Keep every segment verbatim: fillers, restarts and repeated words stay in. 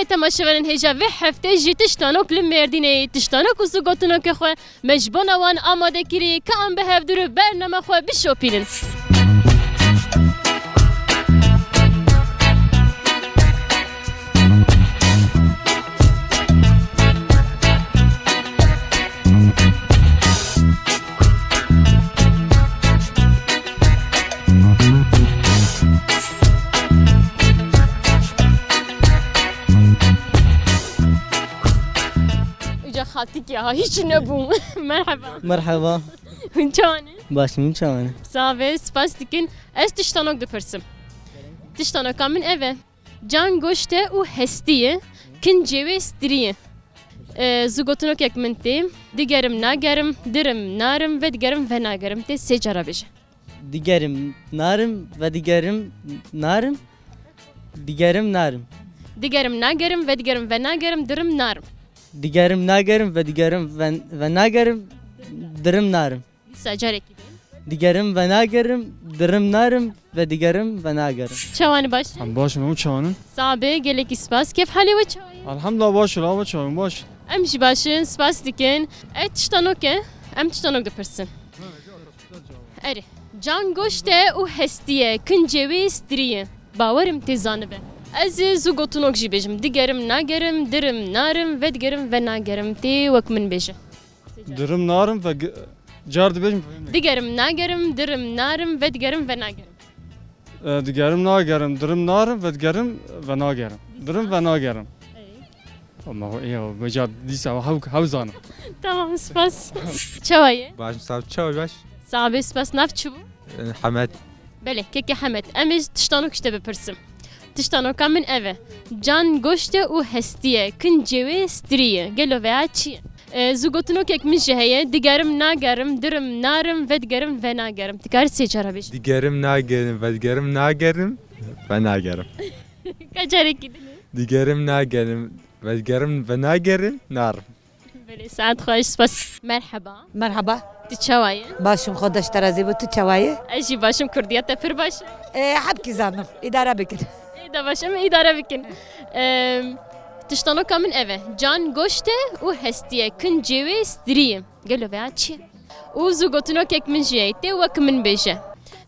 Temaşevanên hêja vê heftê jî tiştanok li Mêrdînê, tiştanok û zû gotinokê xwe me ji bona wan amade kirî, ka em bi hevdû re bername xwe bişopînin. Uca xatik ya, hiç nebû. Merhaba. Merhaba. Hûn çawan e? Baş, hûn çawan e? Sağ be, spas dikin. Ez tiştanok dipirsim. Tiştanoka min ev e. Can goşt e û hestî ye, kincê wê strî ye. E, zû gotinokek min tê. Digerim, nagerim, dirim, narim, vedigerim, venagerim. Tê sê cara bêje. Digerim, narim, vedigerim, narim. Digerim, narim. Digerim, nagerim, vedigerim, venagerim, dirim, narim. Digerim, nagerim, vedigerim, ven-, venagerim, dirim, narim. Dîsa carekî din. Digerim, venagerim, dirim, narim, vedigerim, venagerim. Çawan e, baş? Em baş in, hûn çawan in? Sağ be, gelekî spas. Kêf halê we çawa ye? Elhamdulillah, baş in, we çawan in, baş? Em jî baş in, spas dikin. Ev tiştanok e, em tiştanok dipirsin. Erê. Can goşt e û hestî ye, kincê wê strî ye. Bawerim tê zanibe. Ez ê zû gotinok jî bêjim. Digerim, nagerim, dirim, narim, vedigerim, venagerim. Tê wek min bêje. Dirim narim ve ge-, car dibêjim. Digerim, nagerim, dirim, narim, vedigerim, venagerim. E, digerim, nagerim, dirim, narim, vedigerim, venagerim. Dirim, venagerim. Ey. Ama ya, beca dîsa hev, hev zanim. Tamam, spas. Çawa ye? Baş, sağ, çawa baş? Sağ be, spas. Nav çi bû? E, Hemed. Belê, keke Hemed. Em ê tiştanok ji te bipirsim. Tiştanoka min ev e. Can goşt e û hestî ye. Kincê wê strî ye. Gelo veya çi ye? E, zû gotinokek min jî heye. Digerim, nagerim, dirim, narim, vedigerim, venagerim. Ti karî sê cara bêjî. Digerim, nagerim, vedigerim, nagerim, venagerim. Ka carekî din e. Digerim, nagerim, vedigerim, venagerim, narim. Belê, saet xweş, spas. Merheba. Merhaba. Tu çawa ye? Başim, Xwedaş te razî bo, tu çawa ye? Ez jî başim, kurdiya te pir baş e. E, hebkî zanim, îdare bikin. Ê de baş, em îdare bikin. Em, tiştanoka min ev e. Can goşt e û hestî ye, kincê wê strî ye. Gelo veya çi ye? Û zû gotinokek min jî heye, tê wek min bêje.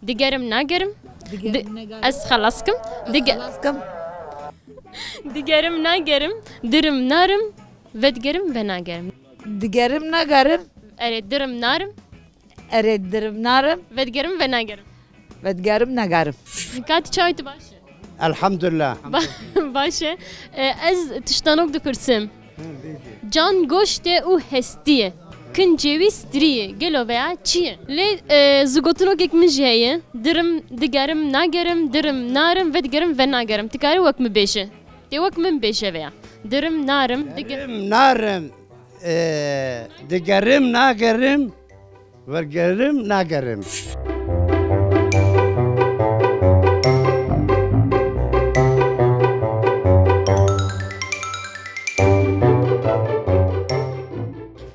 Digerim, nagerim. Digerim, Di-, nagerim. Ez xelas kim. Ez Dige-, xelas kim. Digerim, nagerim. Dirim, narim. Vedigerim, venagerim. Digerim, nagerim. Erê, dirim, narim. Erê, dirim, narim. Vedigerim, venagerim. Vedigerim, nagerim. Ka tu çawa yî, tu baş e? Elhamdulillah. Ba-, baş e. E, ez tiştanok dipirsim. Can goşt e û hestî ye. Kincê wî strî ye. Gelo veya çi ye? Lê, e, zû gotinokek min jî heye. Dirim, digerim, nagerim, dirim, narim, vedigerim, venagerim. Tu karî wek min bêje. Tê wek min bêje veya. Dirim, narim, dige- Digerim, narim, e, digerim, nagerim, vedigerim, nagerim.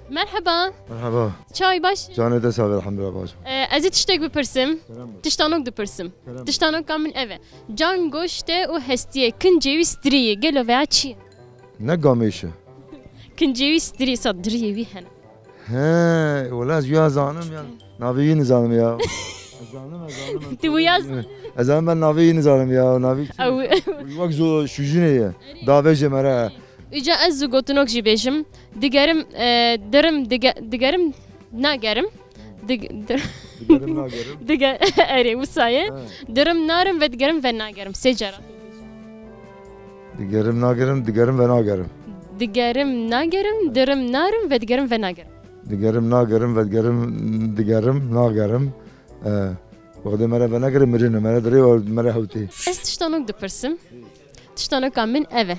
Merheba. Merheba. Çawa yî, baş? Canê te sax be, elhamdulillah, baş. E, ez ê tiştek bipirsim. Kerem be. Tiştanok dipirsim. Kerem be. Tiştanoka min ev e. Can goşt e û hestî ye. Kincê wî strî ye. Gelo veya çi ye? Ne gamêş e. Kincê wî strî, sa diriyê wî hene. He, wela ez ya zanim ya. Navê wî nizanim ya. Ez zanim, ez zanim, ez Tu wî ya zanim. Ez zanim, ben navê wî nizanim ya. Navê Ew- Wî wek zo şûjînê ye. Davêje mere. Îca ez zû gotinok jî bêjim. Digerim, e, dirim, dige-, digerim, nagerim. Dig-, dir- Digerim, nagerim. Dige-, erê, wisa ye. He. Dirim, narim, vedigerim, venagerim. Sê cara. Digerim, nagerim, digerim, venagerim. Digerim, nagerim, dirim, narim, vedigerim, venagerim. Digerim, nagerim, vedigerim, digerim, nagerim. E, wextê mere venagerim, mirîne, mere dirê, mere hewtê. Ez tiştanok dipirsim. Tiştanoka min ev e.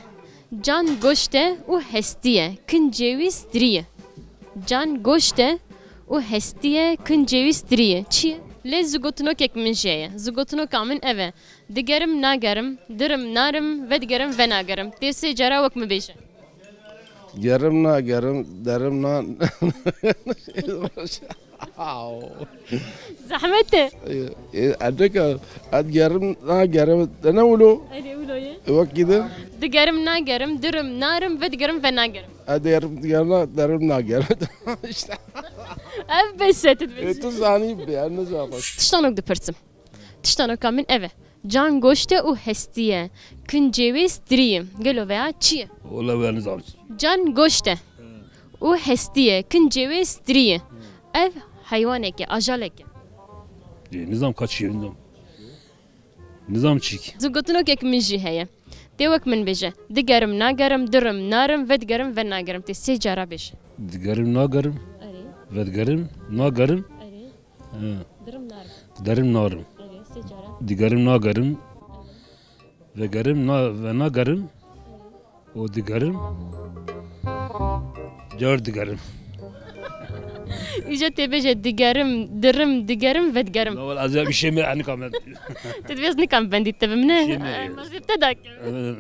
Can goşt e û hestî ye, kincê wî strî ye. Can goşt e û hestî ye, kincê wî strî ye. Çi ye? Lê zû gotinokek min jî heye. Zû gotinoka min ev e. Digerim, nagerim, dirim, narim, vedigerim, venagerim. Tê sê cara wek min bêje. Gerim, nagerim, derim, na- Zehmet e. E, e, edeka, ad gerim, nagerim, de ne wilo? Erê, wilo ye. Wekî din. Digerim, nagerim, dirim, narim, vedigerim, venagerim. E, digerim, digerim, na-, derim, nagerim. İşte. Ev bes e, tu dibêjî. E, tu zanî be, em nizanin. Tiştanok dipirsim. Tiştanoka min ev e. Can goşt e û hestî ye. Kincê wê strî ye. Gelo veya çi ye? Wala wê nizanim. Can goşt e û hestî ye. Kincê wê strî ye. Ev heywanek e, ajalek e. Ê, nizam ka çi ye, nizam. Nizam çîk. Zû gotinokek min jî heye. Tê wek min bêje. Digerim, nagerim, dirim, narim, vedigerim, venagerim. Tê sê cara bêje. Digerim, nagerim. Erê. Vedigerim, nagerim. Erê. He. Dirim, narim. Derim, narim. Erê, sê cara. Digerim, nagerim. Vegerim, na-, venagerim. O digerim. Car digerim. Îca tê bêje digerim, dirim, digerim, vedigerim. Na, wala ez ya bir şey mi, hani kamen. Tu dibêjî nikam bendî te bim, ne? Şey mi? Ay, mazî te dakim. Evet.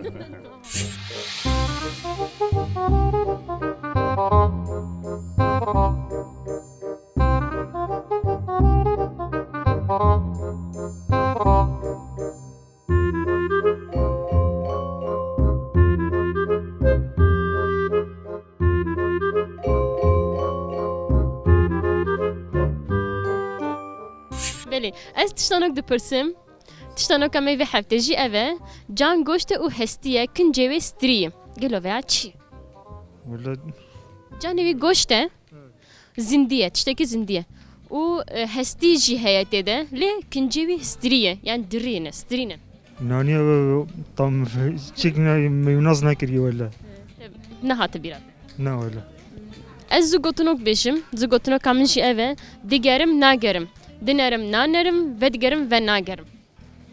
Belê, ez tiştanok dipirsim. Tiştanoka me vê heftê jî ev e. Can goşt e û hestî ye, kincê wê strî ye. Gelo veya çi? Wala. Canê wî goşt e. Zindî ye, tiştekî zindî ye. Û, e, hestî jî heye tê de, lê kincê wî strî ye, yani dirî ne, strî ne. Naniye ve tam çik ne, meywnaz nekiriye wele. Nehate bîra. Ne wele. Ez zû gotinok bêjim, zû gotinoka min jî ev e, digerim, nagerim, dinerim, nanerim, vedigerim, venagerim.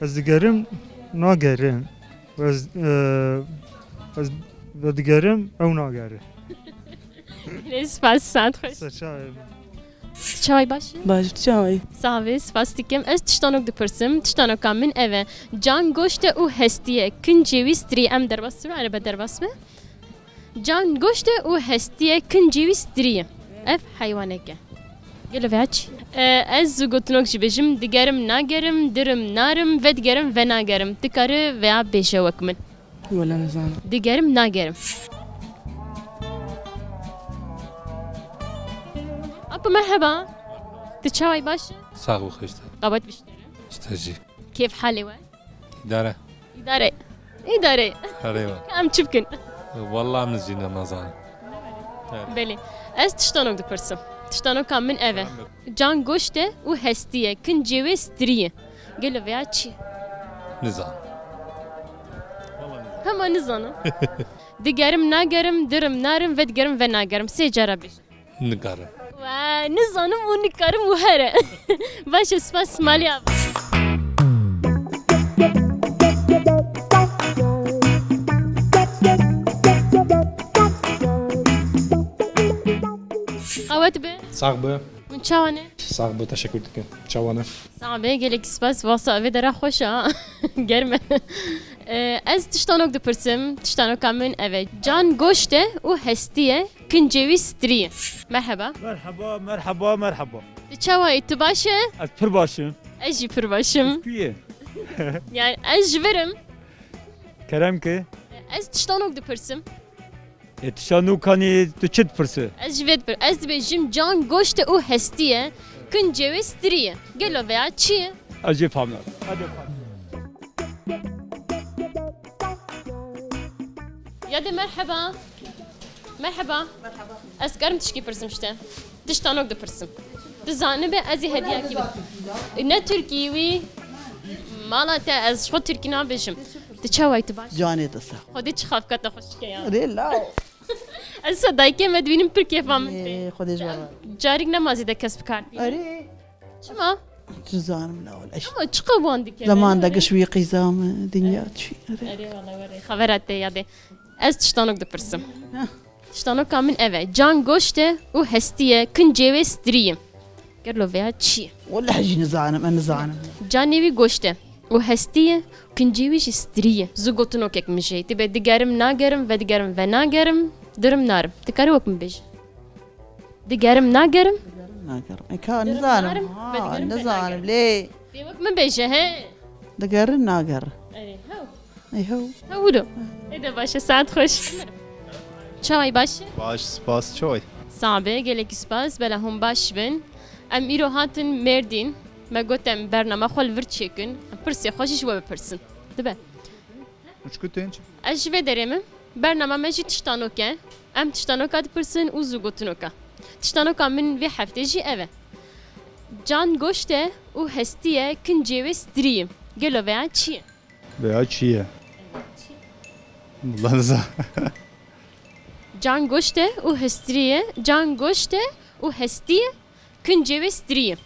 Ez digerim, nagerim. Ez, e, ez vedigerim, ew nagere. Gelek spas, saet xweş. Ser çavê min. Çawa yî, baş î? Baş, tu çawa yî? Sax bî, spas dikim. Ez tiştanok dipirsim. Tiştanoka min ev e. Can goşt e û hestî ye. Kincê wî strî ye. Em derbas bibe, erebe derbas be. Can goşt e û hestî ye, kincê wî strî ye. Ev heywanek e. Gelo veya çi? E, ez zû gotinok jî bêjim, digerim, nagerim, dirim, narim, vedigerim, venagerim. Tu karî veya bêje wek min. Wele nizanim. Digerim, nagerim. Apo, merheba. Tu çawa yî, baş î? Sax bî, xweş te. Qewet biştî. Ji te jî. Kêf halê we? Îdare. Îdare. Îdare. Erê we. Em çi bikin? Wala min jî ne nazanim. Erê. Belê. Ez tiştanok dipirsim. Tiştanoka min ev e. Can goşt e û hestî ye. Kincê wê strî ye. Gelo veya çi? Nizanim. Hema nizanim. Digerim, nagerim, dirim, narim, vedigerim, venagerim. Sê cara bêje. Nikarim. We, nizanim û nikarim û here. Baş e, spas, malî ava. Qewet be. Sax be. Hûn çawa ne? Sax be, teşekkür dikim. Çawa ne? Sax be, gelek spas. Wasa evê dera xweş e, ha. Germ e. Ee, ez tiştanok dipirsim. Tiştanoka min ev e. Can goşt e û hestî ye. Kincê wî strî ye. Merheba. Merheba, merheba, merheba. Tu çawa yî? Tu baş e? Ez pir baş im. Ez jî pir baş im. Tu yê? Yani ez ji vir im. Kerem ke. Ez tiştanok dipirsim. E, tiştanokanî tu çi dipirsi? Ez ji vê dipir-, ez dibêjim can goşt e û hestî ye. Kincê wê strî ye. Gelo veya çi ye? Ez jê fam nakim. Hadi fam. Yadê, merheba. Merheba. Merheba. Ez karim tişkî pirsim ji te? Tiştanok dipirsim. Tu zanibe ez ê hediyekî bidim. Ne tirkî wî? Mala te, ez ji xwe tirkî nabêjim. Tu çawa yî, tu baş? Canê te sax. Xwedê çi xafika te xweş dike ya. Rê law. Ez sa dayikê me dibînim pir kêfa min tê. Ê, Xwedê ji we razî. Carîk nema zêde kes bi kar tîne. Erê. Çima? Nizanim la wele. Ama çiqa wan dike. Zaman da giş wî qîza me, dinya çi. Erê. Erê, wala were. Xevera te yadê. Ez tiştanok dipirsim. Heh. Tiştanoka min ev e. Can goşt e û hestî ye, kincê wê strî ye. Gelo veya çi ye? Wele jî nizanim, ez nizanim. Canê wî goşt e û hestî ye, kincê wî jî strî ye. Zû gotinokek min jê. Dibe digerim, nagerim, vedigerim, venagerim, dirim, narim. Tu karî wek min bêjî. Digerim, nagerim. Nagerim. E, ka nizanim. Narim, ha, vedigerim, nizanim, venagerim. Lê. Dê wek min bêje, he. Digerim, nagerim. Erê, hew. Eho. Hewlo. Ê de baş e, saet xweş. Çaway baş e? Baş, spas, çaway? Sabe, gelekî spas, bela hûn baş bin. Em îro hatin Mêrdîn, me got em bernama xwe li vir çêkin, em pirsê xwe jî ji we bipirsin. Dibe. Uçku tenç. Ez ji vê derê me. Bernama me jî tiştanok e. Em tiştanoka dipirsin û zû gotinoka. Tiştanoka min vê heftê jî ev e. Can goşt e û hestî ye, kincê wê strî ye. Gelo veya çi ye? Veya çi ye? Wala niza. Can goşt e û hestî ye. Can goşt e û hestî ye. Kincê wê strî ye.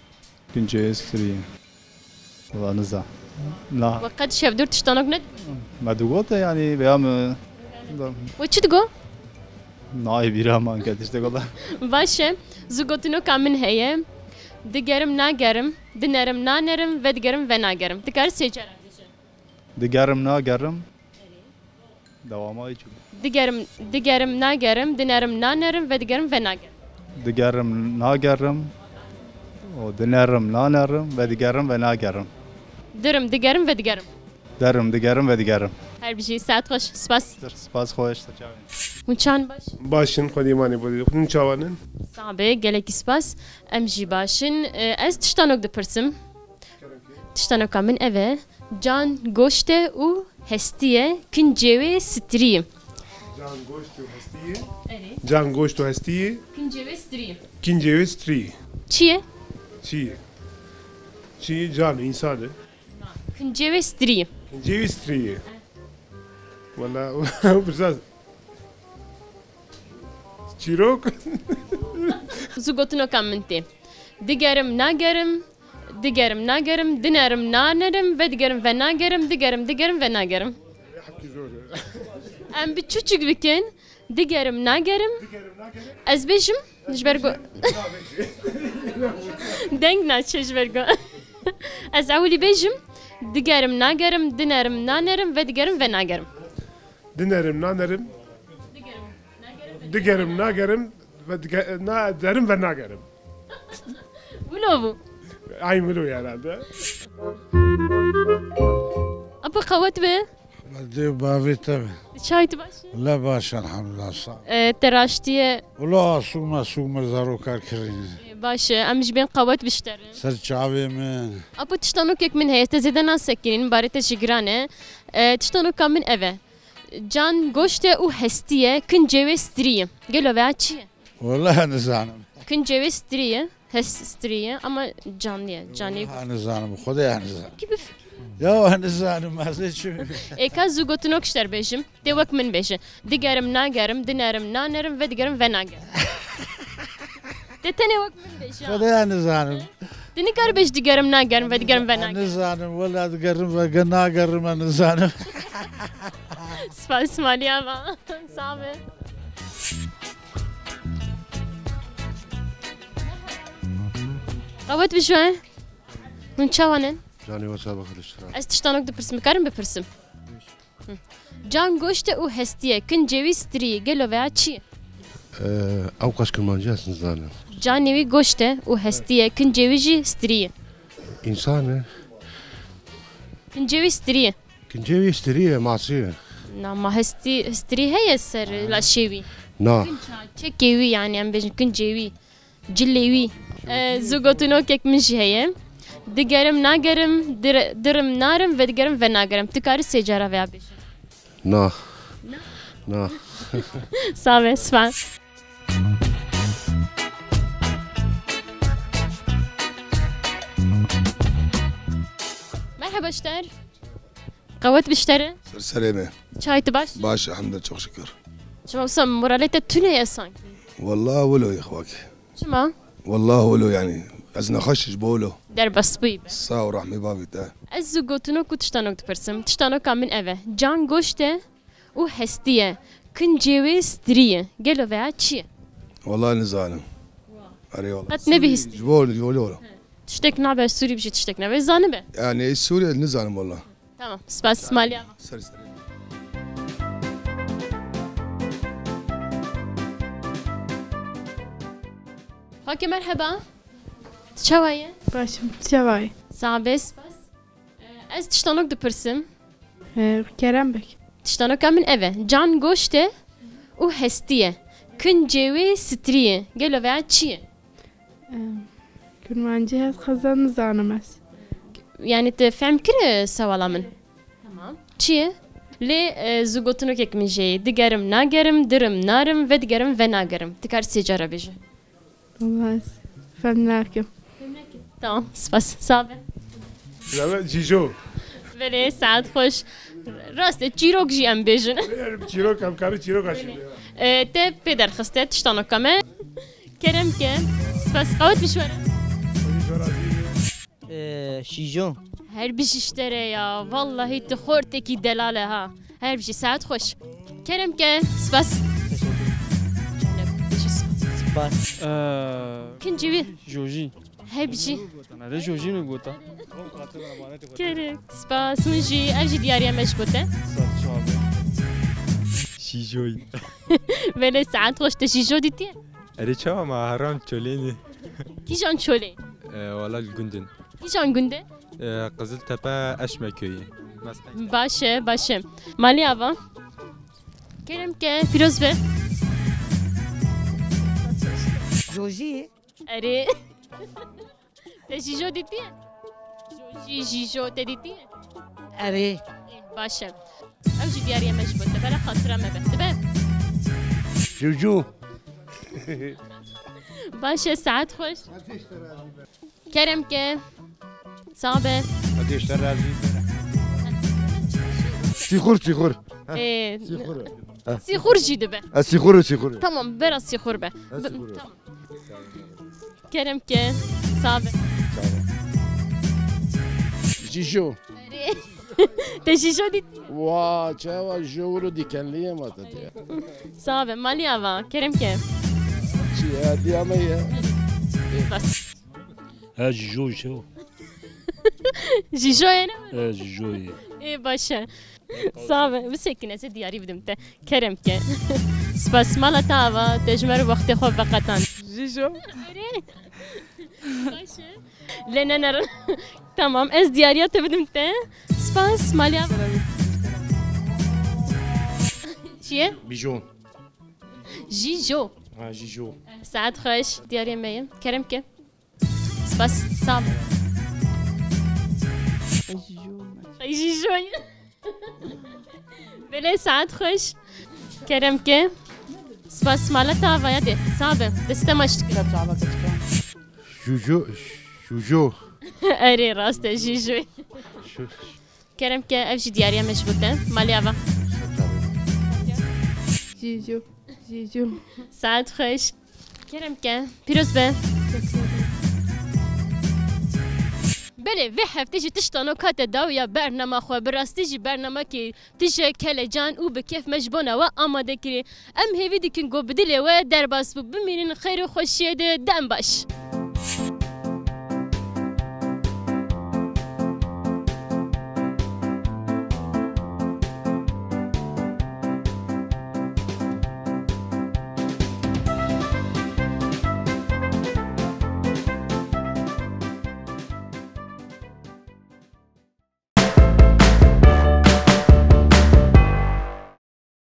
Kincê wê strî ye. Wala niza. Na. We qet şevdûr tiştanok ne? Me digot e, yanî veya mi? We çi digo? Nayê bîra man ke tiştek wala. Baş e. Zû gotinoka min heye. Digerim nagerim, dinerim nanerim, vedigerim venagerim. Dikare sê cara bêje. Digerim nagerim. Dewama wê çi bû? Digerim, digerim nagerim, dinerim nanerim, vedigerim venagerim. Digerim nagerim, o dinerim nanerim, vedigerim venagerim. Dirim, digerim, vedigerim. Derim, digerim, vedigerim. Her bijî, saet xweş, spas. Spas xweş, ser çavên. Hûn çan baş? Baş in, Xwedê îmanê bo dî. Hûn çawan in? Sabe, gelekî spas. Em jî baş in. E, ez tiştanok dipirsim. Tiştanoka min ev e. Can goşt e û hestî ye, kincê wê strî ye. Can goşt û hestî ye. Erê. Can goşt û hestî ye. Kincê wê strî ye. Kincê wê strî ye. Çi ye? Çi ye? Çi ye? Can, însan e. Kincê wê strî ye. Kincê wê strî ye. Wala, birzaz. Çîrok. Zû gotinoka min tê. Digerim, nagerim, digerim, nagerim, dinerim, nanerim, vedigerim, venagerim, digerim, digerim, venagerim. Em bi çûçik bikin. Digerim, nagerim. Ez bêjim, ji ber ku deng naçe ji ber ku. Ez ewilî bêjim, digerim, nagerim, dinerim, nanerim, vedigerim, venagerim. Dinerim, nanerim. Digerim, nagerim, ve dige-, na, derim ve nagerim. Wilo bû. Ay wilo herhalde. Apo qewet be. Dê bavê te be. Çay tu baş e? Le baş, elhamdulillah, sağ ol. E, te raştiye. Ula sûma, sûma zarokar kirîne. E, baş e, em ji bên qewet bişterin. Ser çavê min. Apo tiştanokek min heye, te zêde nasekirîn, barê te jî giran e. E, tiştanoka min ev e. Can goşt e û hestî ye, kincê wê strî ye. Gelo veya çi ye? Wala nizanim. Kincê wê strî ye, hes strî ye ama canlî ye. Canlî. Wala nizanim, Xwedê ya nizanim. Kî bifikir? Ya nizanim, ez ê çi. Ê ka zû gotinok ji te re bêjim, tê wek min bêje. Digerim, nagerim, dinerim, nanerim, vedigerim, venagerim. Tê tenê wek min bêje. Xwedê ya nizanim. Tê nikare bêj digerim, nagerim, vedigerim, venagerim. Nizanim, wela digerim, ve ge-, nagerim, ez nizanim. Spas, malî ava. Sax be. Qewet bijwe. Hûn çawan in? Canê we sax be, xwedê ji te re. Ez tiştanok dipirsim, bikarim bipirsim? Hı. Can goşt e û hestî ye, kincê wî strî ye, gelo veya çi ye? Ee, ew qas kirmancî ez nizanim. Canê wî goşt e û hestî ye, kincê wî jî strî ye. Însan e. Kincê wî strî ye. Kincê wî strî ye, masî ye. Na, ma hestî, strî heye ser laşê wî? Na. Kinça, çekê wî, yanî em bêjin kincê wî. Cilê wî. E, zû gotinokek min jî heye. Digerim, nagerim, dir-, dirim, narim, vedigerim, venagerim. Tu karî sê cara veya bêjî? Na. Na? Na. Sax be, spas. Merheba ji te re. Qewet be ji te re. Ser serê me. Çay tu baş? Baş, elhamdülillah, çok şükür. Çima wisa moralê te tune ye sanki? Walla wilo ye xwak. Çima? Walla wilo yani. Ez nexweş ji bo wilo. Derbas bûyî be. Sağ ol, rahmê bavê te. Ez zû gotinok û tiştanok dipirsim. Tiştanoka min ev e. Can goşt e û hestî ye. Kincê wê strî ye. Gelo veya çi ye? Walla nizanim. Erê walla. Qet nebihîstî. Ji bo, ji bo wilo. Tiştek nabe, Sûrî bijî tiştek nabe. Zanibe? Yani Sûrî nizanim walla. Tamam, spas, malî ava. Ser serê. Hake merheba. Tu çawa ye? Başım, çawa ye? Sax be, spas. Ee, ez tiştanok dipirsim. Ee, Kerem Bek. Tiştanoka min ev e. Can goşt e û hestî ye. Kincê wê strî ye. Gelo veya çi ye? Ee, Kurmancî hest xezan nizanim ez. Yani te fehm kir sewala min? Tamam. Çi ye? Lê, e, zû gotinokek min jê ye. Digerim, nagerim, dirim, narim, vedigerim, venagerim. Ti kar sê cara bêje. Wallahî ez fehm nakim. Tamam, spas. Sağ be. Zala Cijo. Belê, saet xweş. Rast e, çîrok jî em bêjin. Eger çîrok, em karî çîrok aşî. E, te pê derxiste, tiştanoka me. Kerem ke. Spas. Qawet bişwere. Ee, Şijo. Her bijî ji te re ya. Vallahi tu xortekî delal e ha. Her bijî, saet xweş. Kerem ke. Spas. Spas. Ee, Kincî wî. Jojî. Her bijî. Nade Jojî mi gota? Kerem. Spas. Hûn jî. Ev jî diyariya me ji bo te. Serçavi. Şijoyî. Belê, saet xweş, te Şijo dîtiye? Erê, çawa ma heram Çolênî. Kîjan Çolê? Ee, wala li gundin. Kîjan gundê? Ee, Qiziltepe Eşme köyü. Mesken. Baş e, baş e. Malê ava. Kerem ke, pîroz be. Jojî. Erê. Te Jîjo dîtiye? Jojî, Jîjo, te dîtiye? Erê. Baş e. Ew jî diyariye me ji bo te. Bera xatira me be. Dibe? Jûjû. Baş e, saet xweş. Kerem ke. Sağ be. Hadi işte razı. Sîxur, sîxur. Ee, Sîxur. Sîxur jî dibe. E, sîxur, sîxur. Tamam, bera sîxur be. E, sîxur. Tamam. Kerem ke. Sağ be. Sağ ol. Jîjo. Erê. Te Jîjo dît? Wa, çawa jowru dikenliye ma te diye. Sağ be, malî ava. Kerem ke. Çi ya, diya me ya. Bas. Ha, Jîjo, Jîjo. Jîjo ye ne? Ha, Jîjo ye. Ê, baş e. Sağ be. Bisekine, ez ê diyarî bidim te. Kerem ke. Spas, mala te ava, te ji me re wextê xwe veqetan. Jîjo. Erê. Baş e. Lê nenerin. Tamam, ez diyariya te bidim te. Spas, malî ava. Çi ye? Bijon. Jîjo. Ha, Jîjo. Saet xweş, diyariya me ye. Kerem ke. Spas, sağ ol. Jîjo. Jîjo. Belê, saet xweş. Kerem ke. Spas, mala te ava ya de. Sağ be. Deste maç dikin. Jûjû, Jûjû. Erê, rast e, Jîjo. Şu- Kerem ke, ev jî diyariya me ji bo te. Malê ava. Jîjo. Jîjo. Saet xweş. Kerem ke, pîroz be. Belê, vê heftê jî tiştanoka te dawiya bernama xwe, bi rastî jî bernamekî tije kelecan û bi kêf me ji bona we amade kirî. Em hêvî dikin ku bi dilê we derbas bû. Bimînin xêr û xweşiyê de, dem baş.